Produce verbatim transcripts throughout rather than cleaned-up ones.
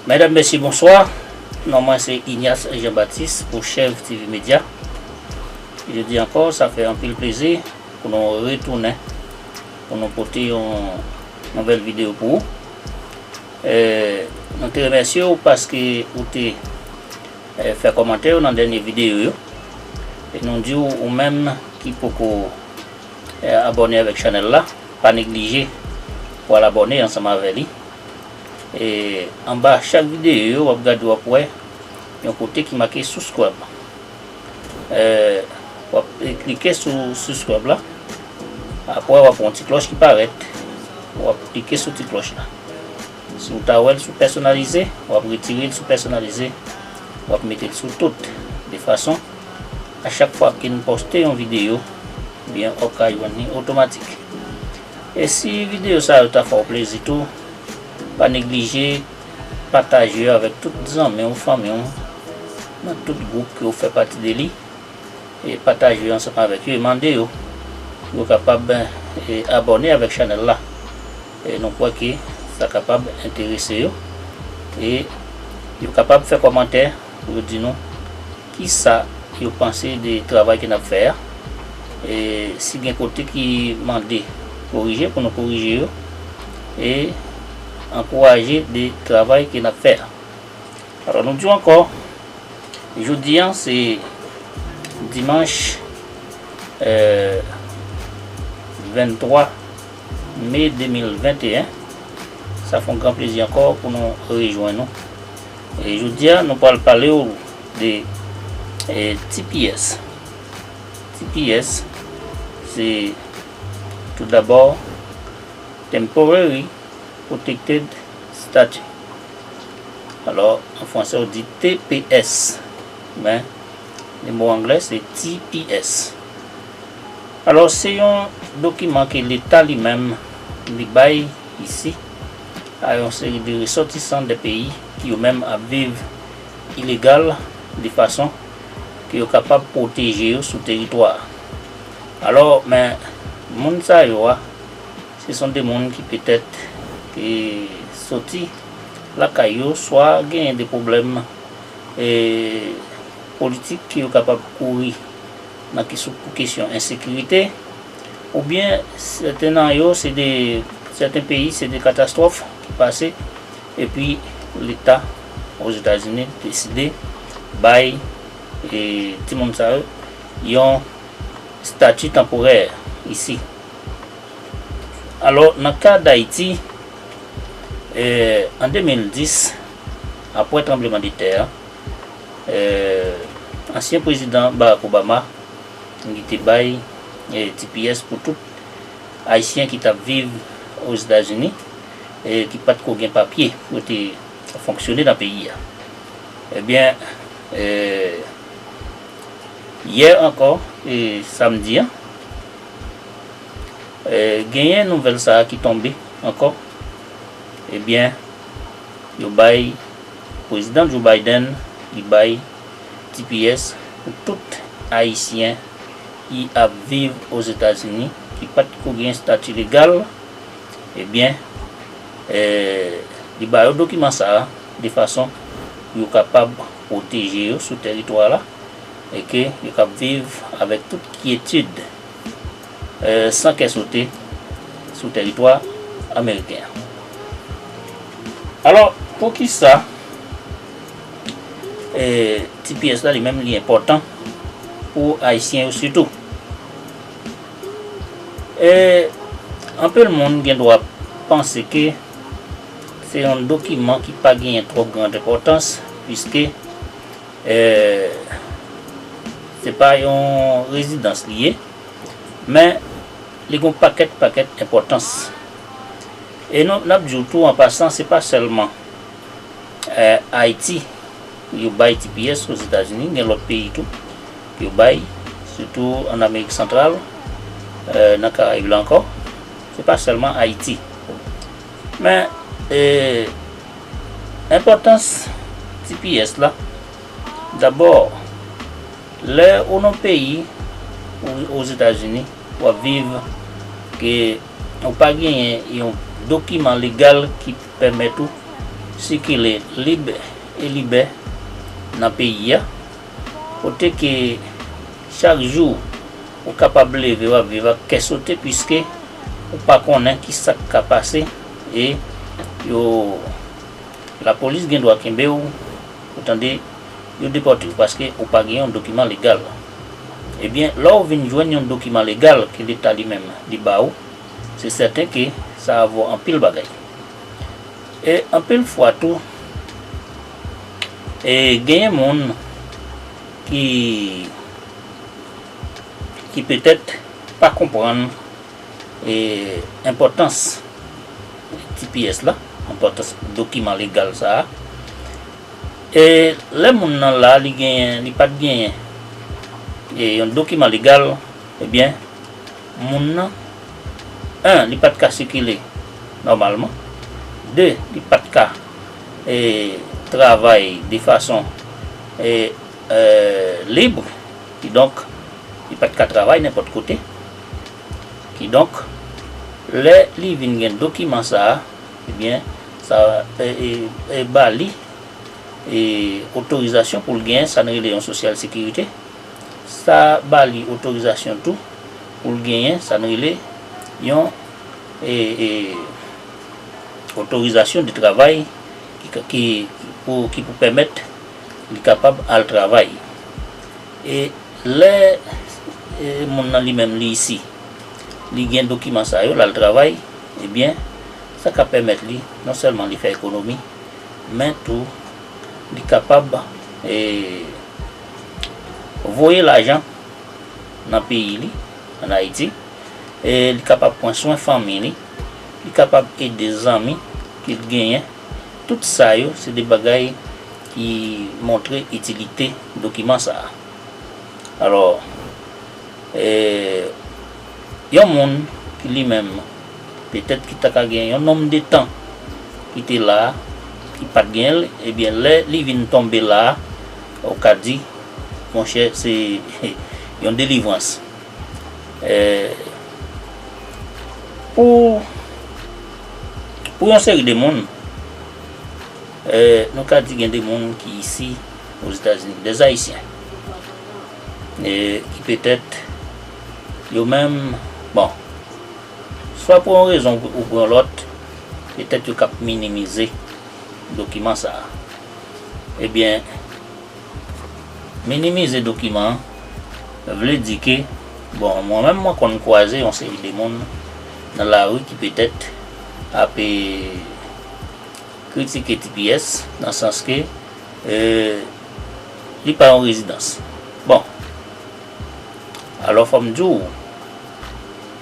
Medam, mesye, bonswa. Non mwen se Ignace Jean Baptiste pou Chèv T V Media. Jodi ankò, sa fè anpil plezi pou nou retounen, pou nou pote yon nouvèl videyo pou ou. E, nou te remèsye w paske ou te, e, fè kòmantè yo nan dènye videyo yo. E nou di w, ou menm ki poko, e, abòne avèk chanèl la, pa neglije pou al abòne ansanm avè li. E anba chak videyo yo, w ap gade, w ap wè yon kote ki make subscribe. E, w ap klike sou subscribe la. Apre, w ap wè yon ti klòch ki parèt. W ap klike sou ti klòch la. Si w ta wè l sou pèsonalize, w ap retire l sou pèsonalize. W ap mete l sou tout. De fason, a chak fwa ke n poste yon videyo, byen, w ap ka jwenn li otomatik. E si videyo sa yo ta fè w plezi tou, pa neglije pataje yo avèk tout zanmi w, fanmi w, nan tout gwoup ke w fè pati de li. E pataje yo ansanm avèk yo, e mande yo pou yo kapab, e, abòne avèk chanèl la. E nou kwè ke sa kapab enterese yo. E yo kapab fè kòmantè pou yo di nou kisa yo panse de travay ke n ap fè a. E si gen kote ki mande korije, pou nou korije yo. E ankouraje de travay ke n ap fè a. Alò, nou di w ankò, jodi a, se dimanch, e, venntwa me de mil venteyen. Sa fè yon gran plezi ankò pou nou rejwenn nou. E jodi a, nou pral pale w de, e, T P S. T P S, se tout dabò Temporary Protected Status. Alò, an fransè, yo di T P S, men le mo anglè, se T P S. Alò, se yon dokiman ke Leta li menm li bay isi a yon seri de resòtisan de peyi ki yo menm ap viv ilegal, de fason ke yo kapab pwoteje yo sou teritwa a. Alò, men, moun sa yo a, se son de moun ki petèt, e, soti lakay yo, swa genyen de pwoblèm, e, politik ke yo kapab kouri nan kesyon, pou kesyon ensekirite, oubyen sèten nan yo, se de, sèten peyi, se de katastwòf ki pase, epi Leta Ozetazini deside bay, e, timoun sa yo yon stati tanporè isi. Alò, nan ka Dayiti, e, an de mil dis, apre tranblemanntè a, e, ansyen prezidan Barack Obama, li te bay, e, T P S pou tout Ayisyen ki t ap viv Ozetazini, e, ki pa t ko gen papye pou yo te fonksyone nan peyi a. Ebyen, e, yè ankò, e, samdi a, e, genyen nouvèl sa a ki tonbe ankò. Ebyen, yo bay, Prezidan Joe Biden, li bay T P S pou tout Ayisyen ki ap viv Ozetazini, ki pa t ko gen estati legal, ebyen, e, li ba yo dokiman sa a, de fason pou yo kapab pwoteje yo sou teritwa la, e ke yo kab viv avèk tout kyetid, e, san kè sote sou teritwa ameriken an. Alò, poukisa, e, T P S la li menm li enpòtan pou Ayisyen yo sitou? E, anpil moun gen dwa panse ke se yon dokiman ki pa genyen twò gran enpòtans, piske, e, se pa yon rezidans li ye, men li gen yon pakèt, pakèt enpòtans. E nou, n ap di w tou, an pasan, se pa sèlman, e, Ayiti yo bay T P S Ozetazini, gen lòt peyi tou yo bay, sitou an Amerik Santral, e, nan Karayib la ankò. Se pa sèlman Ayiti. Men, e, enpòtans T P S la, dabò, lè ou nan peyi, ou Ozetazini, w ap viv, ke ou pa genyen yon dokiman legal ki pèmèt ou sikile lib e libè nan peyi a, kote ke chak jou ou kapab leve w ap viv ak kè sote, piske ou pa konnen ki sa k ka pase, e yo, lapolis gen dwa kenbe w, ou tande, yo depòte w paske ou pa gen yon dokiman legal. Ebyen, lè w vin jwenn yon dokiman legal ke Leta li menm li ba ou, se sèten ke sa ava w anpil bagay. E anpil fwa tou, e genyen moun ki, ki petèt pa konprann, e, enpòtans T P S la, enpòtans dokiman legal sa a. E lè moun nan la, li genyen, li pa t genyen, e, yon dokiman legal, ebyen, moun nan, en, li pa t ka sikile nòmalman. De, li pa t ka, e, travay de fason, e, e, lib. Kidonk, li pa t ka travay nenpòt kote. Kidonk, lè li vin gen dokiman sa a, ebyen, sa, e, e, e ba li, e, otorizasyon pou l gen sa n rele yon sosyal sekirite. Sa ba li otorizasyon tou pou l genyen sa n rele yon, e, e, otorizasyon de travay ki, ki, ki pou, ki pou pèmèt li kapab al travay. E lè, e, moun nan li menm li isi, li gen dokiman sa yo, l al travay, ebyen, sa ka pèmèt li non sèlman li fè ekonomi, men tou li kapab, e, voye lajan nan peyi li, ann Ayiti, e li kapab pran swen fanmi li, li kapab ede zanmi ke l genyen. Tout sa yo, se de bagay ki montre itilite dokiman sa a. Alò, e, yon moun ki li menm, petèt ki ta ka gen yon nonm de tan ki te la a, ki pa t genyen l, ebyen, lè li vin tonbe la a, ou ka di, monchè, se yon delivrans. E, pou, pou yon seri de moun, e, nou ka di gen de moun ki isi Ozetazini, des Ayisyen, e, ki petèt yo menm, bon, swa pou yon rezon ou pou yon lòt, petèt yo k ap minimize dokiman sa a. Ebyen, minimize dokiman an vle di ke, bon, mwen menm mwen konn kwaze yon seri de moun nan lari ki petèt ap, e, kritike T P S nan sans ke, e, li pa yon rezidans. Bon, alò fò m di w,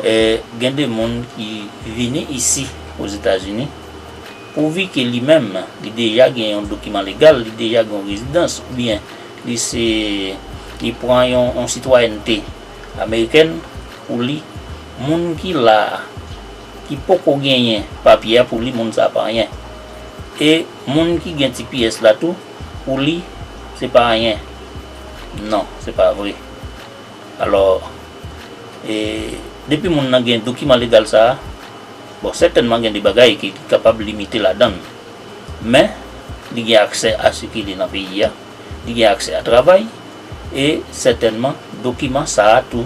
e, gen de moun ki vini isi Ozetazini, pouvi ke li menm, li deja gen yon dokiman legal, li deja gen yon rezidans, oubyen li se, li pran yon, yon sitwayènte amerikèn, pou li, moun ki la a, ki poko genyen papye a, pou li, moun sa a pa anyen. E moun ki gen T P S la tou, pou li, se pa anyen. Non, se pa vre. Alò, e, depi moun nan gen dokiman legal sa a, bon, sètènman gen de bagay ki, ki kapab limite ladan l. Men, li gen aksè a sikile nan peyi a, li gen aksè a travay, e sètènman, dokiman sa a tou,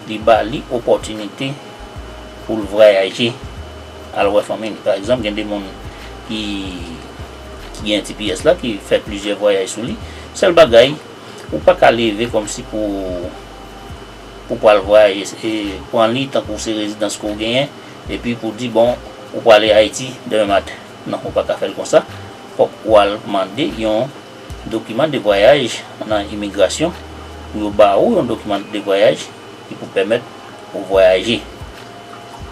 li ba li opòtinite pou l vwayaje, al wè fanmi li. Pa egzanp, gen de moun ki, ki gen T P S la, ki fè plizyè vwayaj sou li. Sèl bagay, ou pa ka leve kòmsi pou, pou pral vwayaje, e pran li tankou se rezidans ke w genyen, epi pou di, bon, ou prale Ayiti demen maten. Non, ou pa ka fè l konsa. Fòk ou al mande yon dokiman de vwayaj nan imigrasyon pou yo ba ou yon dokiman de vwayaj ki pou pèmèt ou vwayaje.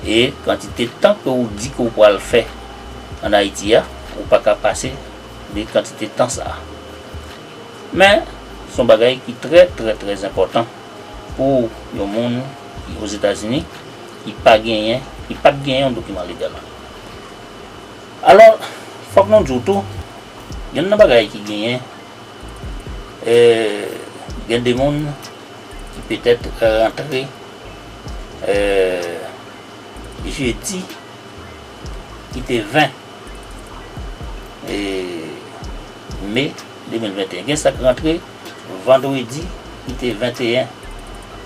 E kantite tan ke ou di ke ou pral fè ann Ayiti a, ou pa ka pase de kantite tan sa a. Men, se yon bagay ki trè, trè, trè enpòtan pou yon moun ki Ozetazini, ki pa genyen, ki pa t genyen yon dokiman legal. Alò, fòk nou di w tou, youn nan bagay ki genyen, e, gen de moun ki petèt rantre, e, jedi ki te ven, e, me de mil venteyen. Gen sa k rantre vandredi ki te venteyen.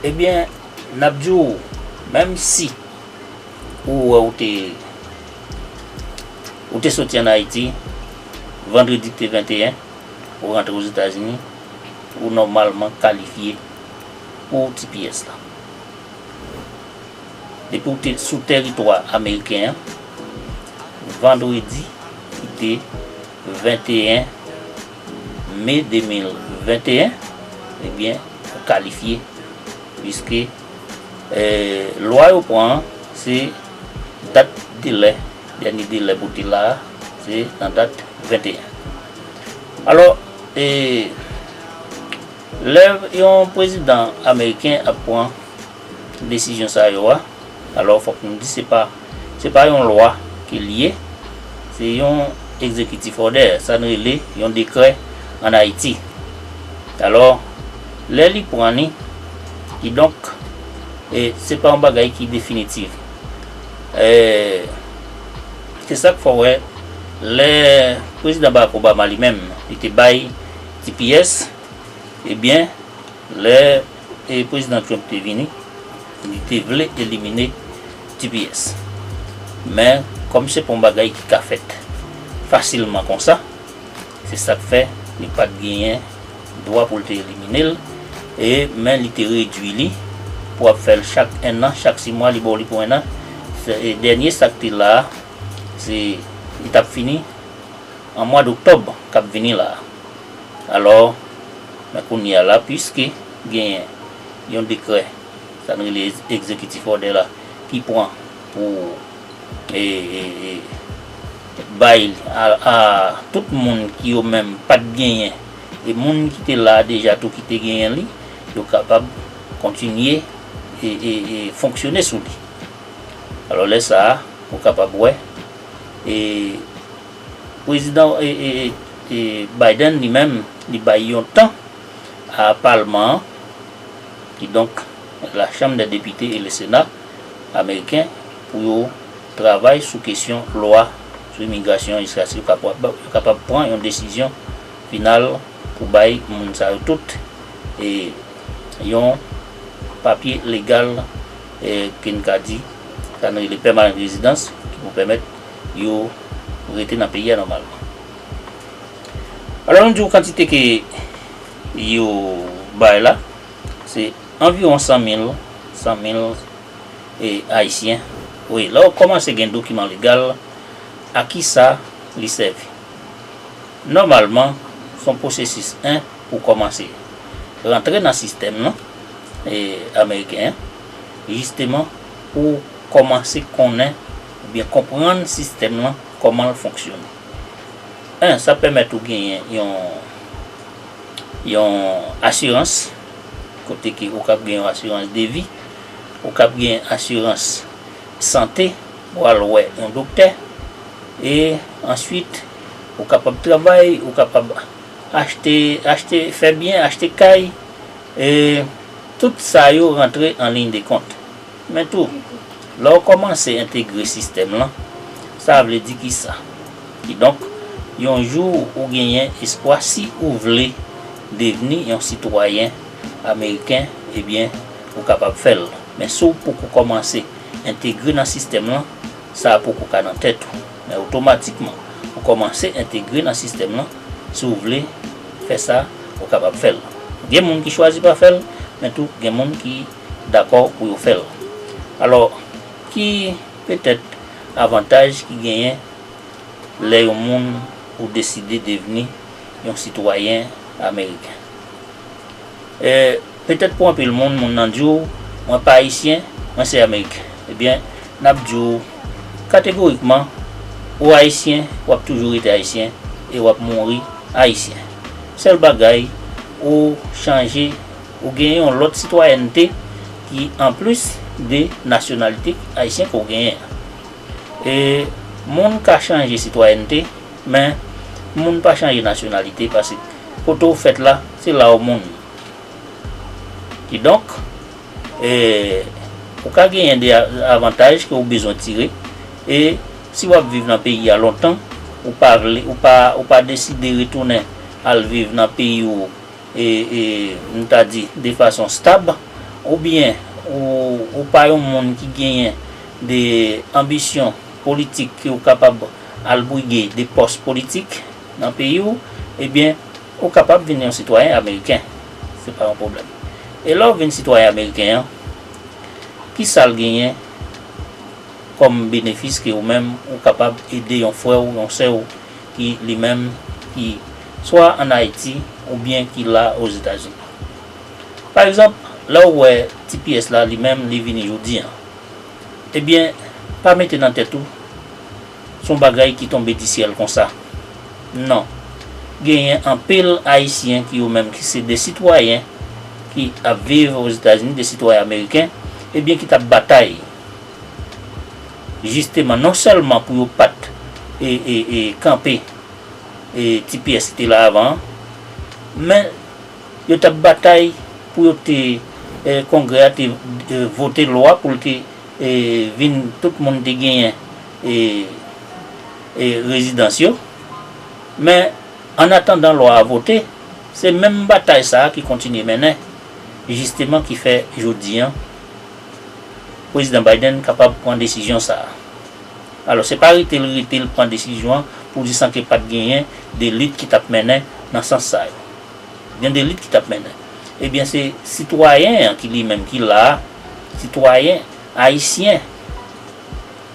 Ebyen, n ap di w, menm si ou wè ou te, ou te soti ann Ayiti vandredi ki te venteyen, ou rantre Ozetazini, ou nòmalman kalifye pou T P S la. Depi w te sou tèritwa ameriken an, vandredi ki te venteyen me de mil venteyen, ebyen, ou kalifye, piske, eh, lwa yo pran an, se dat delè, dènye delè pou te la a, se nan dat venteyen. Alò, eh, lè yon prezidan ameriken ap pran desizyon sa yo a, alò, fòk nou di se pa, se pa yon lwa ke l ye, se yon executive order, sa n rele yon dekrè ann Ayiti. Alò, lè li pran li, kidonk, e, se pa yon bagay ki definitif. E, se sa k fè w wè, lè prezidan Barack Obama li menm, li te bay T P S, ebyen, lè, e, prezidan Trump te vini, li te vle elimine T P S. Men, kòm se pa yon bagay ki ka fèt fasilman konsa, se sa k fè li pa t genyen dwa pou l te elimine l. E, men li te redui li pou ap fè l chak enn an, chak sis mwa, li ba w li pou enn an. Se, e, dènye sa k te la a, se, li t ap fini an mwa d oktòb k ap vini la a. Alò, men kounye a la, piske genyen yon dekrè, sa n rele egzekitif òdè la, ki pran pou, e, e, e, bay a, a tout moun ki yo menm pa t genyen, e moun ki te la a deja tou ki te genyen li, yo kapab kontinye e, e, e fonksyone sou li. Alò, lè sa a, ou kapab wè, e, prezidan, e, e, e, e Biden li menm, li bay yon tan a palman an, kidonk la Chanm dè Depite e le Sena ameriken, pou yo travay sou kesyon lwa sou imigrasyon jiskaske yo kapab, yo kapab pran yon desizyon final pou bay moun sa yo tout, e, yon papye legal, e, ke n ka di, sa n rele pèmanan rezidans, ki pou pèmèt yo rete nan peyi a nòmalman. Alò, nou di w kantite ke yo bay la, se anviwon san mil, san mil, e, Ayisyen. Wi, lè w kòmanse gen dokiman legal, a ki sa li sèvi? Nòmalman, se yon pwosesis, en, pou kòmanse rantre nan sistèm nan, e, ameriken an, jisteman pou kòmanse konnen oubyen konprann sistèm nan, kòman l fonksyone. En, sa pèmèt ou genyen yon, yon asirans, kote ke ou kab gen yon asirans de vi, ou kab gen asirans sante, ou al wè yon doktè, e answit, ou kapab travay, ou kapab achte, achte, fè byen, achte kay, e tout sa yo rantre an liy de kont. Men tou, lè w kòmanse entegre sistèm lan, sa vle di kisa? Kidonk, yon jou ou genyen espwa, si ou vle devni yon sitwayen ameriken, ebyen, ou kapab fè l. Men si w poko kòmanse entegre nan sistèm lan, sa poko ka nan tèt ou. Men otomatikman, ou kòmanse entegre nan sistèm lan, si w vle fè sa, ou kapab fè l. Gen moun ki chwazi pa fè l, men tou gen moun ki dakò pou yo fè l. Alò, ki petèt avantaj ki genyen lè yon moun ou deside devni yon sitwayen ameriken? E, petèt pou anpil moun, moun nan di w, "Mwen pa ayisyen, mwen se ameriken." Ebyen, n ap di w kategorikman, ou ayisyen, w ap toujou rete ayisyen, e w ap mouri ayisyen. Sèl bagay, ou chanje, ou genyen yon lòt sitwayènte ki anplis de nasyonalite ayisyen ke w genyen an. E moun ka chanje sitwayènte, men moun pa chanje nasyonalite, paske kote w fèt la, se la w moun. Kidonk, e, ou ka genyen de a-, avantaj ke w bezwen tire, e si w ap viv nan peyi a lontan, ou pa vle, ou pa, ou pa deside retounen al viv nan peyi w, e, e, nou ta di, de fason stab, oubyen ou, ou pa yon moun ki genyen de anbisyon politik ke w kapab al brige de pòs politik nan peyi w, ebyen, ou kapab vin yon sitwayen ameriken. Se pa yon pwoblèm. E lè w vin sitwayen ameriken an, ki sa l genyen kòm benefis ke ou menm ou kapab ede yon frè w, yon sè w ki li menm ki swa ann Ayiti oubyen ki la Ozetazini? Pa egzanp, lè w wè T P S la li menm li vini jodi an, ebyen, pa mete nan tèt ou se yon bagay ki tonbe di syèl konsa. Non. Genyen anpil Ayisyen ki yo menm ki se de sitwayen ki ap viv Ozetazini, de sitwayen ameriken, ebyen ki t ap batay jisteman non sèlman pou yo pa t e, e, e, kanpe e, T P S ki te la avan an, men yo t ap batay pou yo te, e, Kongrè a te, e, vote lwa pou l te, e, vin tout moun te genyen e, e, rezidans yo. Men, annatandan lwa a vote, se menm batay sa a ki kontinye mennen, jisteman ki fè jodi an, Prezidan Biden kapab pran desizyon sa a. Alò, se pa rete l rete l pran desizyon an pou di sanke pa t genyen de lit ki t ap mennen nan sans sa yo. Gen de lit ki t ap mennen. Ebyen, se sitwayen an ki li menm ki la a, sitwayen ayisyen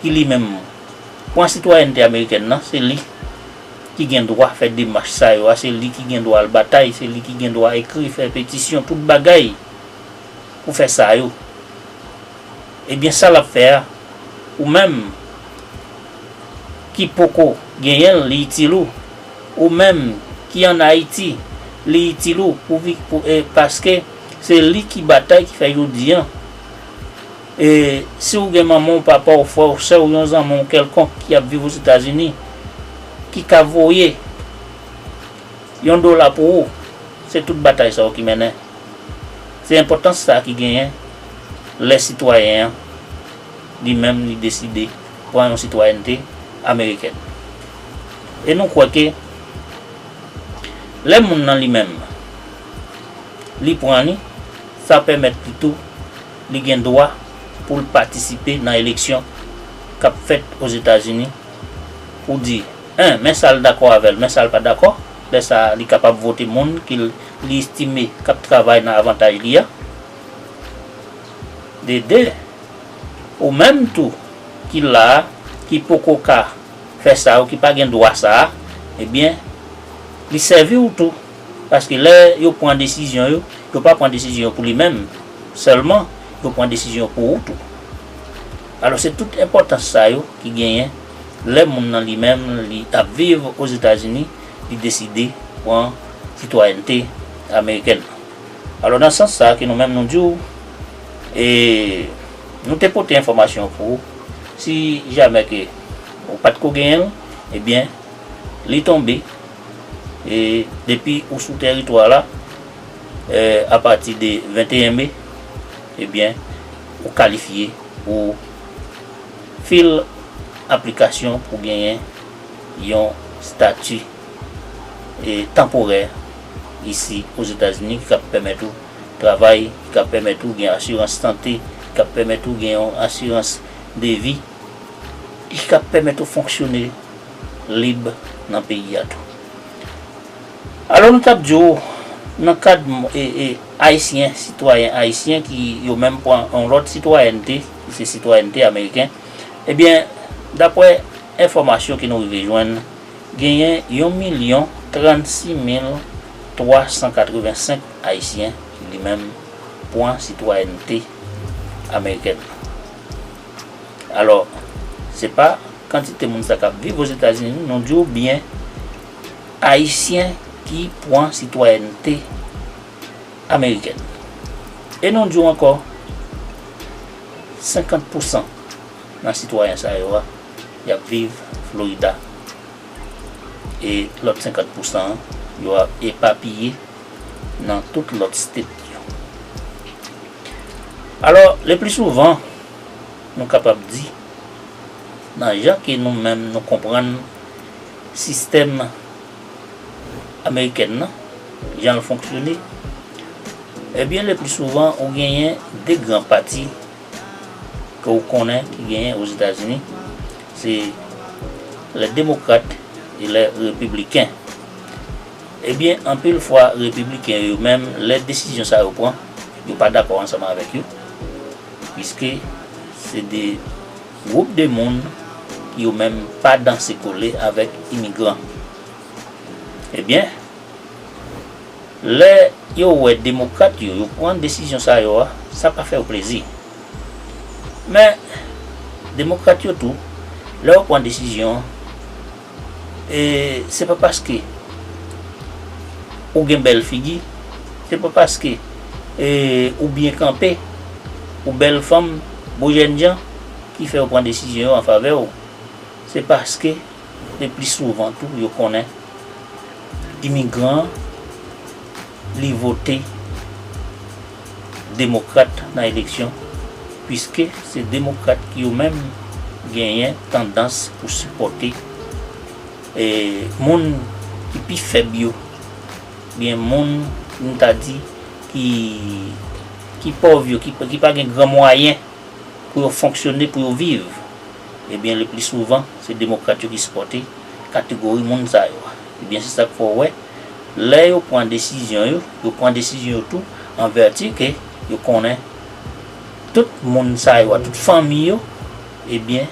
ki li menm pran sitwayènte amerikèn nan, se li ki gen dwa fè demach sa yo a, se li ki gen dwa al batay, se li ki gen dwa ekri, fè petisyon, tout bagay pou fè sa yo. Ebyen, sa l ap fè a, ou menm ki poko genyen l, li itil ou. Ou menm ki ann Ayiti, li itil ou. Pou vi-, pou, e, paske se li ki batay ki fè jodi an. E, si w gen manman w, papa w, frè w, sè w, yon zanmi w kèlkonk ki ap viv Ozetazini, ki ka voye yon dola pou ou, se tout batay sa yo ki mennen. Se enpòtans sa a ki genyen lè sitwayen an, li menm, li deside pran yon sitwayènte amerikèn. E nou kwè ke lè moun nan li menm, li pran li, sa pèmèt li tou, li gen dwa pou l patisipe nan eleksyon k ap fèt Ozetazini pou di, en, men sa l dakò avè l, men sa l pa dakò. Lè sa a, li kapab vote moun ke l, li estime k ap travay nan avantaj li a. De de, ou menm tou, ki la a, ki poko ka fè sa yo, ki pa gen dwa sa a, ebyen, li sèvi w tou. Paske lè yo pran desizyon yo, yo pa pran desizyon yo pou li menm sèlman, yo pran desizyon yo pou ou tou. Alò, se tout enpòtans sa yo ki genyen lè moun nan li menm, li ap viv Ozetazini, li deside pran sitwayènte amerikèn nan. Alò, nan sans sa a ke nou menm nou di w, e, nou te pote enfòmasyon pou ou, si jamè ke ou pa t ko genyen l, ebyen, li tonbe, e, depi ou sou tèritwa la, e, apati de venteyen me, ebyen, ou kalifye pou fil aplikasyon pou genyen yon stati, e, tanporè isi Ozetazini ki kab pèmèt ou travay, ki kab pèmèt ou gen asirans sante, ki kab pèmèt ou gen yon asirans de vi, ki kab pèmèt ou fonksyone lib nan peyi a tou. Alò, nou t ap di w, nan kad, e, e, ayisyen, sitwayen ayisyen ki yo menm pran yon lòt sitwayènte, ki se sitwayènte ameriken, ebyen, daprè enfòmasyon ke nou rive jwenn, genyen yon milyon trannsis mil twa san katrevensenk ayisyen ki li menm pran sitwayènte amerikèn. Alò, se pa kantite moun sa k ap viv Ozetazini, nou di w byen, ayisyen ki pran sitwayènte amerikèn. E nou di w ankò, senkant pousan nan sitwayen sa yo a, y ap viv Florida. E lòt senkant pousan an, yo ap epapiye nan tout lòt state yo. Alò, le pli souvan, nou kapab di, nan jan ke nou menm nou konprann sistèm amerikèn nan, jan l fonksyone, ebyen, le pli souvan, ou genyen de gran pati ke w konnen ki genyen Ozetazini, se les démocrates et les républicains. Ebyen, anpil fwa, repibliken yo menm, lè desizyon sa yo pran, yo pa dakò ansanm avèk yo, piske se de gwoup de moun ki yo menm pa danse kole avèk imigran. Ebyen, lè yo wè demokrat yo, yo pran desizyon sa yo a, sa pa fè yo plezi. Men, demokrat yo tou, lè yo pran desizyon an, e se pa paske ou gen bèl figi, se pa paske, e, ou byen kanpe, ou bèl fanm, bo jènjan, ki fè yo pran desizyon yo an favè w. Se paske, le pli souvan tou, yo konnen imigran an, li vote demokrat nan eleksyon, piske se demokrat ki yo menm genyen tandans pou sipòte, e, moun ki pi fèb yo, byen moun, m ta di, ki, ki pòv yo, ki, ki pa gen gran mwayen pou yo fonksyone, pou yo viv, ebyen, le pli souvan, se demokrat yo ki sipòte kategori moun sa yo a. Ebyen, se sa k fè w wè, lè yo pran desizyon yo, yo pran desizyon yo tou an vèti ke yo konnen tout moun sa yo a, tout fanmi yo, ebyen,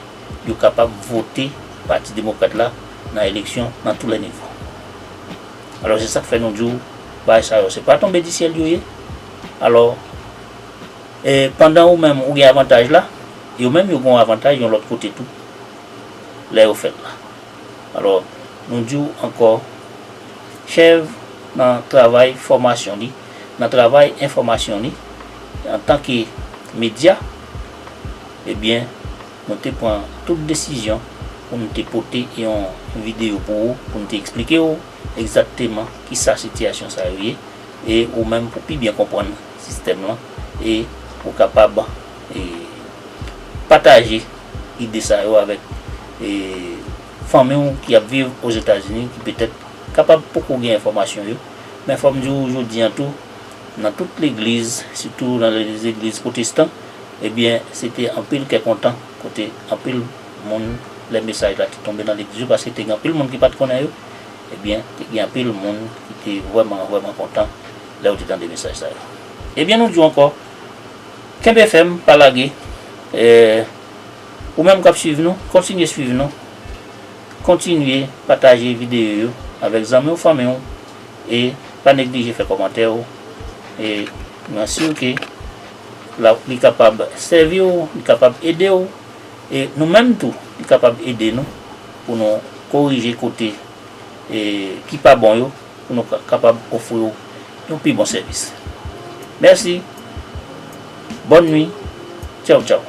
yo kapab vote Pati Demokrat la nan eleksyon nan tou lè nivo. Alò, se sa k fè nou di w, bagay sa yo, se pa tonbe di syèl yo ye. Alò, e pandan ou menm ou gen avantaj la, yo menm yo gen yon avantaj yon lòt kote tou, lè yo fèt la. Alò, nou di w ankò, Chèv nan travay fòmasyon li, nan travay enfòmasyon li, antanke medya, ebyen, nou te pran tout desizyon pou nou te pote yon videyo pou ou, pou nou te eksplike w egzakteman kisa sitiyasyon sa yo ye, e ou menm pou pi byen konprann sistèm lan, e ou kapab, e, pataje ide sa yo avèk, e, fanmi w ki ap viv Ozetazini, ki petèt kapab poko gen enfòmasyon yo. Men fò m di w jodi an tou, nan tout legliz, sitou nan legliz pwotestan, ebyen, se te anpil kè kontan, kote anpil moun, lè mesaj la te tonbe nan legliz yo, paske te gen anpil moun ki pa t konnen yo, ebyen, te gen anpil moun ki te vrèman, vrèman kontan lè yo te tande mesaj sa yo. Ebyen, nou di w ankò, kenbe fèm, pa lage. E, ou menm k ap swiv nou, kontinye swiv nou. Kontinye pataje videyo yo avèk zanmi w, fanmi w, e pa neglije fè kòmantè w. E mwen si ke la, li kapab sèvi w, li kapab ede w, e nou menm tou, li kapab ede nou pou nou korije kote, e, ki pa bon yo, pou nou ka-, kapab ofri w yon pi bon sèvis. Mèsi. Bòn nwi. Tchaw, tchaw.